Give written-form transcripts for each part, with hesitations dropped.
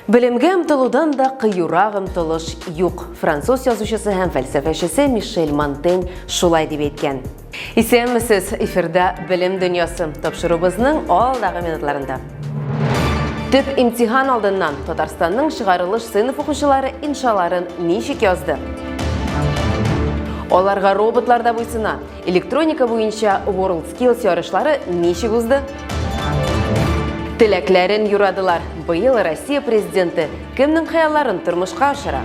Белемгә омтылудан да кыюрак омтылыш юк. Француз язучысы һәм фәлсәфәчесе Мишель Монтень шулай дип әйткән. Исәнмесез, эфирда Белем дөньясы тапшыруыбызның алдагы минутларында. Төп имтихан алдыннан Татарстанның чыгарылыш сыйныф укучылары иншаларын ничек язды? Аларга роботлар да буйсына. Электроника буенча WorldSkills ярышлары ничек узды? Теләкләрен юрадылар. Быел Россия президенты кемнең хыялларын тормышка ашыра?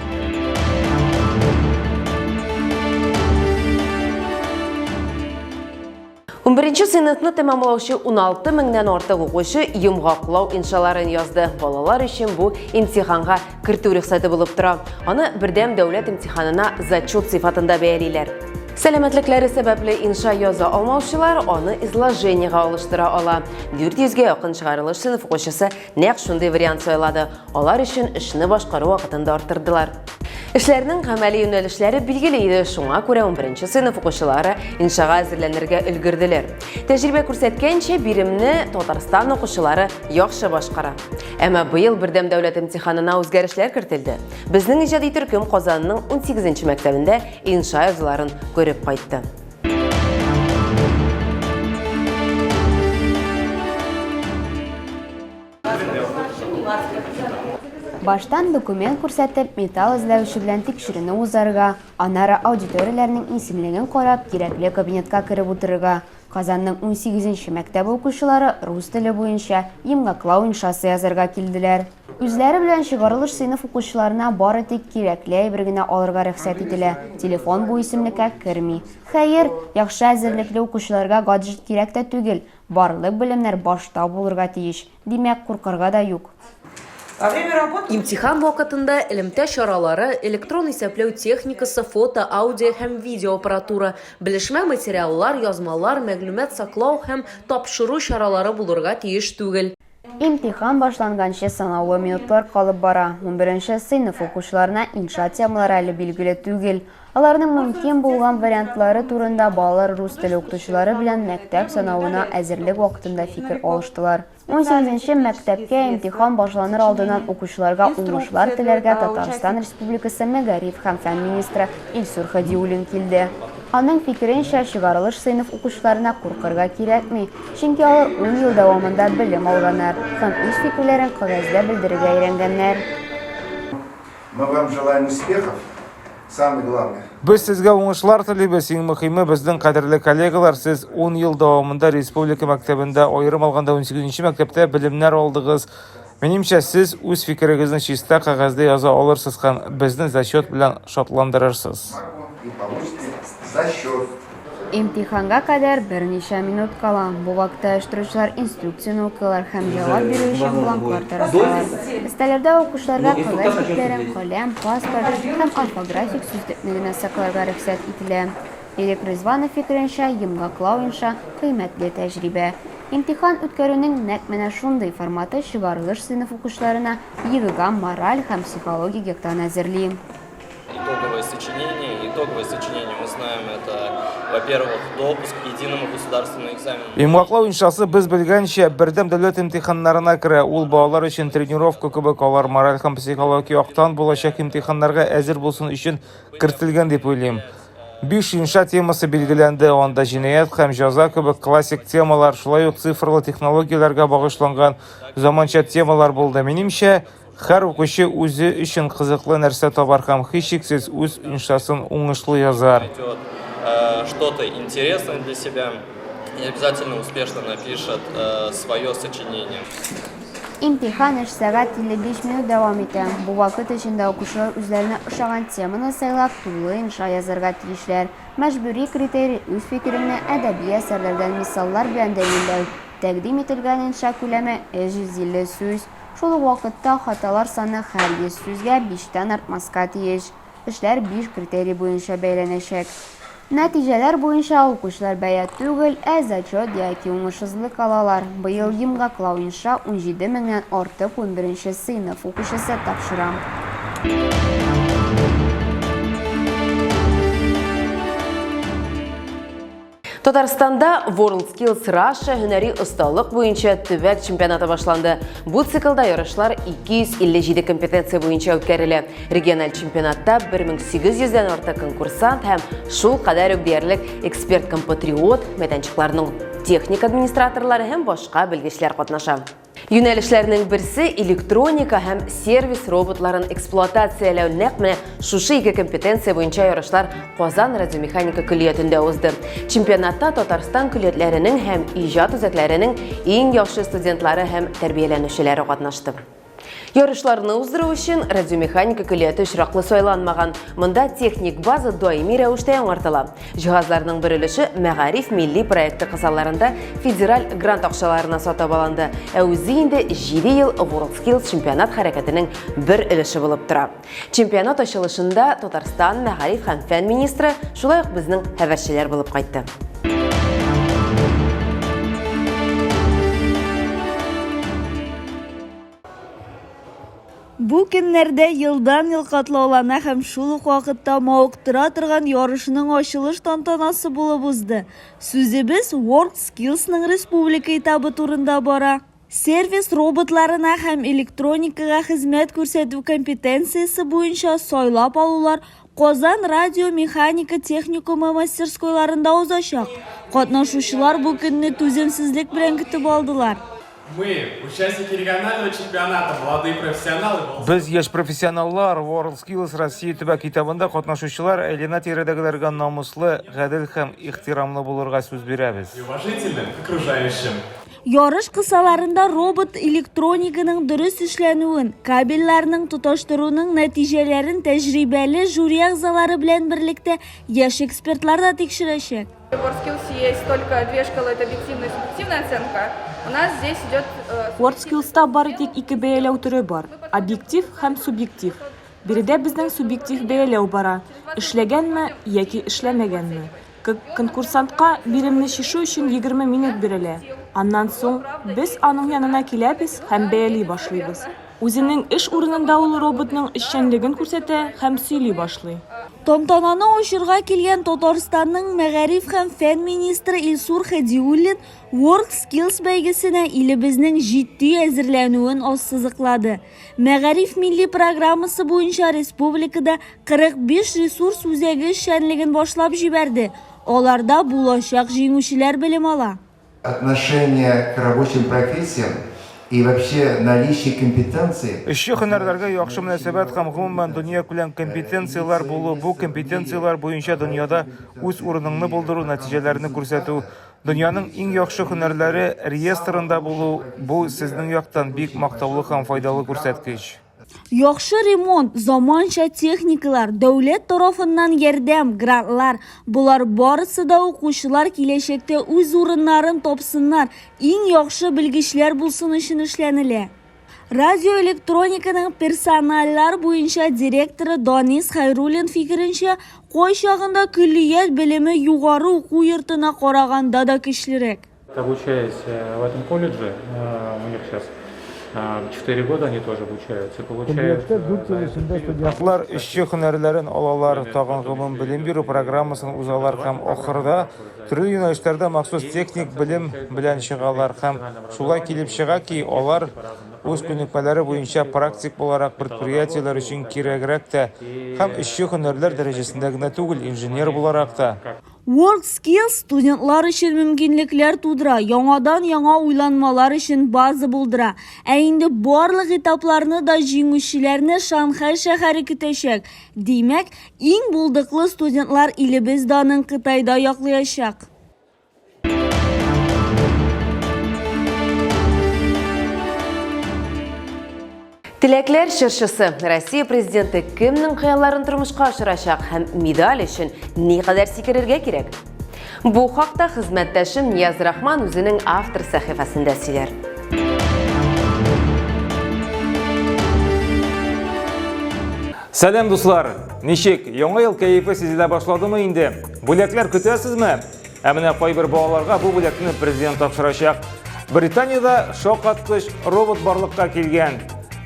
Унберенче сыйныфны тәмамлаучы 16 меңнән артык укучы йомгаклау иншаларын язды. Балалар өчен бу имтиханга кертү рөхсәте булып тора. Аны бердәм дәүләт имтиханына зачет сыйфатында бәялиләр. Сәламәтлекләре сәбәпле инша яза алмаучылар аны изложениега алыштыра ала. 400 гә якын чыгарылыш сыйныф укучысы нәкъ шундый вариант сайлады. Алар өчен эшне башкару вакытын да арттырдылар. Эшләрнең гамәли юнәлешләре билгеле иде, шуңа күрә 11 сыйныф укучылары иншага әзерләнергә өлгерделәр. Тәҗрибә күрсәткәнчә, биремне Татарстан укучылары яхшы башкара. Әмма быел бердәм дәүләт имтиханына үзгәрешләр кертелде. Безнең иҗади төркем Казанның 18 нче мәктәбендә инша язуларын күреп кайтты. Баштан документ күрсәтеп, металл эзләүче белән тикшеренү узарга, аннары аудиторияләрнең исемлеген карап, кирәкле кабинетка кереп утырырга. Казанның унсигезенче мәктәбе укучылары рус теле буенча йомгаклау иншасы язарга килделәр. Үзләре белән чыгарылыш сыйныф укучыларына бары тик кирәкле әйбер генә алырга рөхсәт ителә, телефон бу исемлеккә керми. Хәер, яхшы әзерлекле укучыларга гаджет кирәк тә түгел, барлык белемнәр башта булырга тиеш, димәк, куркырга да юк. Имтихан вакытында элемтә чаралары, электрон исәпләү техникасы, фото, аудио һәм видеоаппаратура, белешмә материаллар, язмалар, мәгълүмат саклау һәм тапшыру чаралары булырга тиеш түгел. Имтихан башланганчы санаулы минутлар калып бара. Унберенче сыйныф укучыларына инша темалары әле билгеле түгел. Аларның мөмкин булган вариантлары турында балалар рус теле укытучылары белән мәктәп сынавына әзерлек вакытында фикер алыштылар. Унсигезенче мәктәпкә имтихан башланыр алдыннан укучыларга уңышлар теләргә Татарстан Республикасы мәгариф һәм фән министры Илсур Һадиуллин килде. Аның фикеренчә, чыгарылыш сыйныф укучыларына куркырга кирәкми, чөнки алар ун ел дәвамында белем алганнар һәм үз фикерләрен кәгазьдә белдерергә өйрәнгәннәр. Мы вам желаем успехов, самое главное. Без сезгә уңышлар телибез, иң мөхиме, безнең кадерле коллегалар, сез ун ел дәвамында республика мәктәбендә, аерым алганда унсигезенче мәктәптә белемнәр алдыгыз. Минемчә, сез үз фикерегезне чиста кәгазьдә яза алырсыз һәм безне зачет белән шатландырырсыз. Имтиханга кадәр берничә минут кала. Бу вакытта оештыручылар инструкцияне укыйлар һәм җавап бирү өчен бланклар тараталар. Өстәлләрдә укучыларга кәгазь битләрен, каләм, паспорт һәм орфографик сүзлекне генә сакларга рөхсәт ителә. Ирек Ризванов фикеренчә, йомгаклау инша, кыйммәтле тәҗрибә. Имтихан үткәрүнең нәкъ менә шундый форматы чыгарылыш сыйныф укучыларына ЕГЭга мораль һәм психологик яктан әзерли. Итоговое сочинение. Итоговое сочинение, мы знаем, это, во-первых, допуск к единому государственному экзамену. Йомгаклау иншасы, без белгәнчә, бердәм дәүләт имтиханнарына керә. Ул балалар өчен тренировка кебек, алар мораль һәм психологик яктан булачак имтиханнарга әзер булсын өчен кертелгән дип уйлыйм. Биш инша темасы билгеләнде, анда җинаять һәм җәза кебек классик темалар, шулай ук цифрлы технологияләргә багышланган заманча темалар булды. Минемчә, һәр укучы үзе өчен кызыклы нәрсә табар һәм, һичшиксез, үз иншасын уңышлы язар. Э, что-то интересное для себя и обязательно успешно напишет э, свое сочинение. Имтихан өч сәгать 55 минут дәвам итә. Бу вакыт эчендә укучылар үзләренә ошаган теманы сайлап, тулы инша язарга тиешләр. Мәҗбүри критерий, үз фикереңне әдәби әсәрләрдән мисаллар белән дәлилләү. Тәкъдим ителгән инша күләме, 350 сүз. Шул ук вакытта хаталар саны һәр 100 сүзгә биштән артмаска тиеш. Эшләр биш критерий буенча бәяләнәчәк. Нәтиҗәләр буенча укучылар бәя түгел, ә зачет яки уңышсызлык алалар. Быел йомгаклау инша 17 меңнән артык унберенче сыйныф укучысы тапшыра. Татарстанда WorldSkills Russia һөнәри осталык буенча төбәк чемпионаты башланды. Бу циклда ярышлар 257 компетенция буенча үткәрелә. Региональ чемпионатта 1800 дән артык конкурсант һәм шул кадәр үк диярлек эксперт-компатриот, мәйданчыкларның техник администраторлары һәм башка белгечләр катнаша. Юнәлешләрнең берсе электроника һәм сервис роботларын эксплуатацияләү. Нәкъ менә шушы ике компетенция буенча ярышлар Казан радиомеханика көллиятендә узды. Чемпионатта Татарстан көллиятләренең һәм иҗат үзәкләренең иң яхшы студентлары һәм тәрбияләнүчеләре катнашты. Ярышларны уздыру өчен радиомеханика көллияте очраклы сайланмаган. Монда техник база даими рәвештә яңартыла. Җиһазларның бер өлеше Мәгариф милли проекты кысаларында федераль грант акчаларына сатып алынды. Ә үзе инде 7 ел WorldSkills чемпионат хәрәкәтенең бер өлеше булып тора. Чемпионат ачылышында Татарстан мәгариф һәм фән министры, шулай ук безнең хәбәрчеләр булып кайтты. Бу көннәрдә елдан-ел катлаулана һәм шул ук вакытта мавыктыра торган ярышның ачылыш тантанасы булып узды. Сүзебез WorldSkills ның республика этабы турында бара. Сервис роботларына һәм электроникага хезмәт күрсәтү компетенциясе буенча сайлап алулар Казан радиомеханика техникумы мастерскойларында узачак. Катнашучылар бу көнне түземсезлек белән көтеп алдылар. Мы, участники регионального чемпионата «Молодые профессионалы» Без, яшь профессионаллар, WorldSkills Россия төбәк этабында катнашучылар, әйләнә-тирәдәгеләргә намуслы, гадел һәм ихтирамлы булырга сүз бирәбез. И уважительным к окружающим. Ярыш кысаларында робот электрониканың дөрес эшләнүен, кабельләрнең тоташтыруның нәтиҗәләрен тәҗрибәле жюри әгъзалары белән берлектә яшь экспертлар да тикшерәчәк. В WorldSkills есть только две шкалы, это объективная и субъективная оценка. У нас здесь идет... Э, WorldSkills-та бары тик ике бәяләү төре бар, объектив һәм субъектив. Биредә безнең субъектив бәяләү бара, эшләгәнме яки эшләмәгәнме. Конкурсантка биремне чишү өчен 20 минут бирелә. Аннан соң без аның янына киләбез һәм бәяли башлыйбыз. Үзенең эш урынында ул роботның эшчәнлеген күрсәтә һәм сөйли башлый. Тантананы ачырга килгән Татарстанның мәгариф һәм фән министры Илсур Һадиуллин WorldSkills бәйгесенә илебезнең җитди әзерләнүен ассызыклады. Мәгариф милли программасы буенча республикада 45 ресурс үзәге эшчәнлеген башлап җибәрде, аларда булачак җиңүчеләр белем ала. Отношение к рабочим профессиям и вообще наличие компетенций. Эшче һөнәрләргә яхшы мөнәсәбәт һәм гомумән дөньякүләм компетенцияләр булу, бу компетенцияләр буенча дөньяда үз урыныңны булдыру, нәтиҗәләрне күрсәтү, дөньяның иң яхшы һөнәрләре реестрында булу, бу сезнең яктан бик мактаулы һәм файдалы күрсәткеч. Яхшы ремонт, заманча техникалар, дәүләт тарафыннан ярдәм, грантлар, болар барысы да укучылар киләчәктә үз урыннарын тапсыннар, иң яхшы белгечләр булсын өчен эшләнелә. Радиоэлектрониканың персональлар буенча директоры Данис Хәйруллин фикеренчә, кайчагында көллият белеме югары уку йортына караганда да көчлерәк. Обучаясь э, в этом колледже, э, у них сейчас 4 года они тоже обучаются, получают... Көллияттә дүрт ел эчендә студентлар эшче һөнәрләрен алалар, тагын гомум белем бирү программасын узалар һәм ахырда төрле юнәлешләрдә махсус техник белем белән чыгалар һәм шулай килеп чыга ки, алар үз күнекмәләре буенча практик буларак предприятиеләр өчен кирәгрәк тә һәм эшче һөнәрләр дәрәҗәсендә генә түгел, инженер буларак та. WorldSkills студентлар өчен мөмкинлекләр тудыра, яңадан-яңа уйланмалар өчен база булдыра. Ә инде барлык этапларны да җиңүчеләрне Шанхай шәһәре көтәчәк. Димәк, иң булдыклы студентлар илебез данын Кытайда яклыячак. Теләкләр чыршысы. Россия президенты кемнең хыялларын тормышка ашырачак һәм медаль өчен никадәр сикерергә кирәк? Бу хакта хезмәттәшем Нияз Рахман үзенең автор сәхифәсендә сөйләр. Сәлам, дуслар! Ничек, яңа ел кәефе сизелә башладымы инде? Бүләкләр көтәсезме? Ә менә кайбер балаларга бу бүләкне президент тапшырачак. Британиядә шаккаткыч робот барлыкка килгән.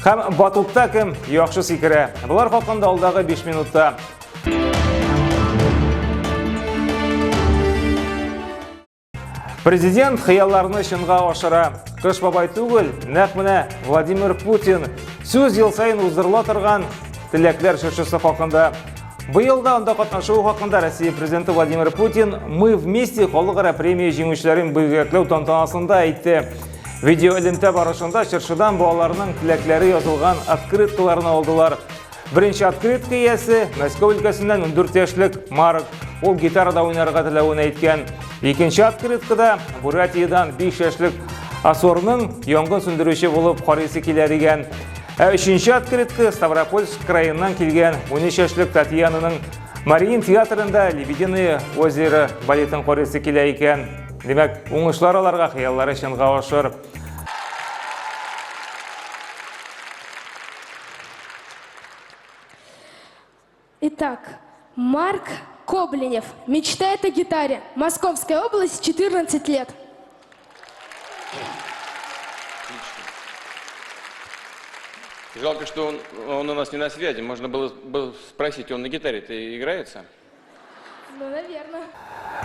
Һәм батутта кем яхшы сикерә? Болар хакында алдагы 5 минутта. Президент хыялларны чынга ашыра. Кыш бабай түгел, нәкъ менә Владимир Путин. Сүз ел саен уздырыла торган теләкләр чыршысы хакында. Быел да анда катнашуы хакында Россия президенты Владимир Путин «Мы вместе» халыкара премия җиңүчеләрен бүләкләү тантанасында әйтте. Видео элемтә барышында чыршыдан балаларның теләкләре язылган открыткаларны алдылар. Беренче открытка иясе Мәскәү өлкәсеннән 14 яшьлек Марк. Ул гитарада уйнарга теләвен әйткән. Икенче открыткада Бурятиядән 5 яшьлек Асорның янгын сүндерүче булып карыйсы килә дигән. Ә өченче открытка Ставропольск краеннан килгән 13 яшьлек Татьянаның Мариин театрында Лебединое озеро балетын карыйсы килә икән. Димәк, уңышлар аларга хыяллары чынга ашыр. Итак, Марк Коблинев мечтает о гитаре. Московская область, 14 лет. Жалко, что он, он у нас не на связи. Можно было бы спросить, он на гитаре-то играется? Ну, наверное.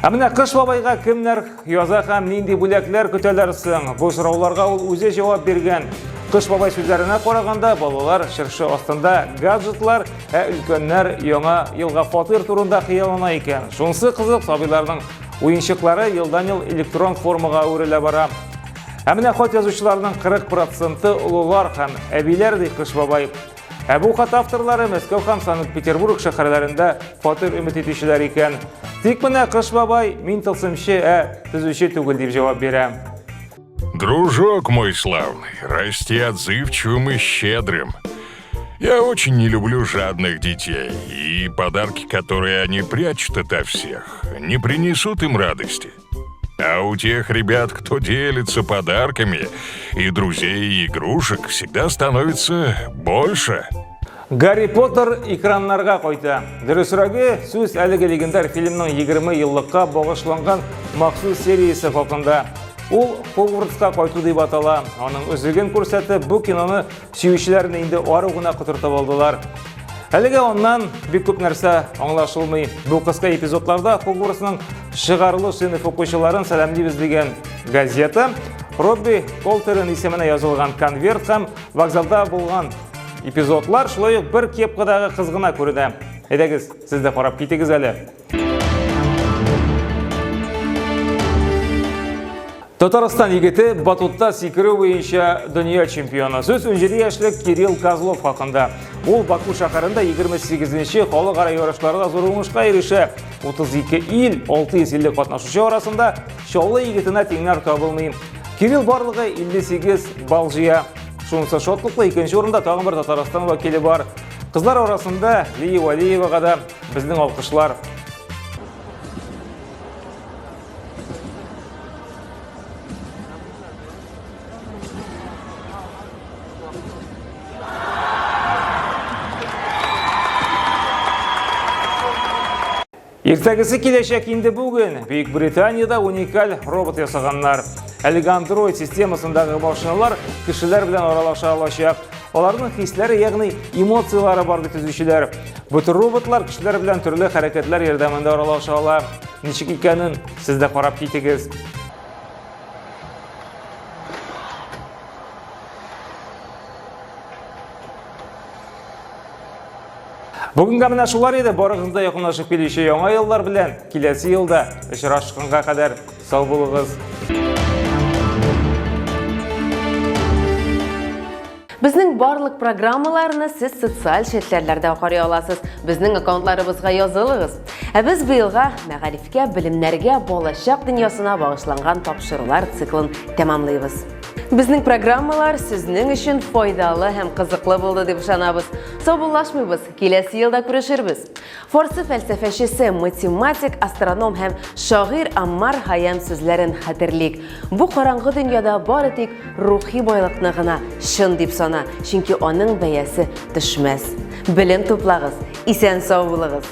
Ә менә Кыш бабайга кемнәр яза һәм нинди бүләкләр көтәләр соң? Бу сорауларга ул үзе җавап биргән. Кыш бабай сүзләренә караганда, балалар чыршы астында гаджетлар, ә өлкәннәр яңа елга фатир турында хыяллана икән. Шунысы кызык, сабыйларның уенчыклары елдан-ел электрон формага әверелә бара. Ә менә хат язучыларның 40 проценты олылар һәм әбиләр, ди Кыш бабай. Ә бу хат авторлары Мәскәү һәм Санкт-Петербург шәһәрләрендә фатир өмет итүчеләр икән. Тик менә Кыш бабай мин тылсымчы, ә төзүче түгел дип җавап бирә. Дружок мой славный, расти отзывчивым и щедрым. Я очень не люблю жадных детей, и подарки, которые они прячут ото всех, не принесут им радости. А у тех ребят, кто делится подарками, и друзей, и игрушек всегда становится больше. Гарри Поттер экраннарга кайта. Дөресрәге, сүз әлеге легендар фильмның 20 еллыкка багышланган махсус сериясе хакында. Ул Хогвартска кайту дип атала. Аның өзеген күрсәтеп, бу киноны сөючеләрне инде ару гына котыртып алдылар. Әлегә аннан бик күп нәрсә аңлашылмый. Бу кыска эпизодларда Хогвартсның чыгарылыш сыйныф укучыларын сәламлибез дигән газета, Робби Колтерен исеменә язылган конверт һәм вокзалда булган эпизодлар шулай ук бер кепкадагы кыз гына күренә. Әйдәгез, сез дә карап китегез әле. Татарстан егете батутта сикерү буенча дөнья чемпионы. Сүз 17 яшьлек Кирилл Козлов хакында. Ул Баку шәһәрендә 28-нче халыкара ярышларда зур уңышка ирешә. 32 ил, 650 катнашучы арасында Чаллы егетенә тиңнәр табылмый. Кирилл барлыгы 58 балл җыя. Шунысы шатлыклы, икенче урында тагын бер Татарстан вәкиле бар. Кызлар арасында Лия Вәлиевага да безнең алкышлар. Иртәгесе киләчәк инде бүген. Бөек Британиядә уникаль робот ясаганнар. Әлеге Android системасындагы машиналар кешеләр белән аралаша алачак. Аларның хисләре, ягъни эмоцияләре бар дип төзүчеләр. Бу төр роботлар кешеләр белән төрле хәрәкәтләр ярдәмендә аралаша ала. Ничек икәнен сез дә карап китегез. Бүгенгә менә шулар иде. Барыгызны да якынлашып килүче яңа еллар белән киләсе елда очрашканга кадәр сау булыгыз. Безнең барлык программаларны сез социаль челтәрләрдә карый аласыз. Безнең аккаунтларыбызга язылыгыз. Ә без быелга мәгарифкә, белемнәргә, балачак дөньясына багышланган тапшырулар циклын тәмамлыйбыз. Безнең программалар сезнең өчен файдалы һәм кызыклы булды дип ышанабыз. Саубуллашмыйбыз, киләсе елда күрешербез. Фарсы фәлсәфәчесе, математик, астроном һәм шагыйрь Аммар Хайям сүзләрен хәтерлик. Бу караңгы дөньяда бары тик рухи байлыкны гына чын дип сана, чөнки аның бәясе төшмәс. Белем туплагыз, исән-сау булыгыз!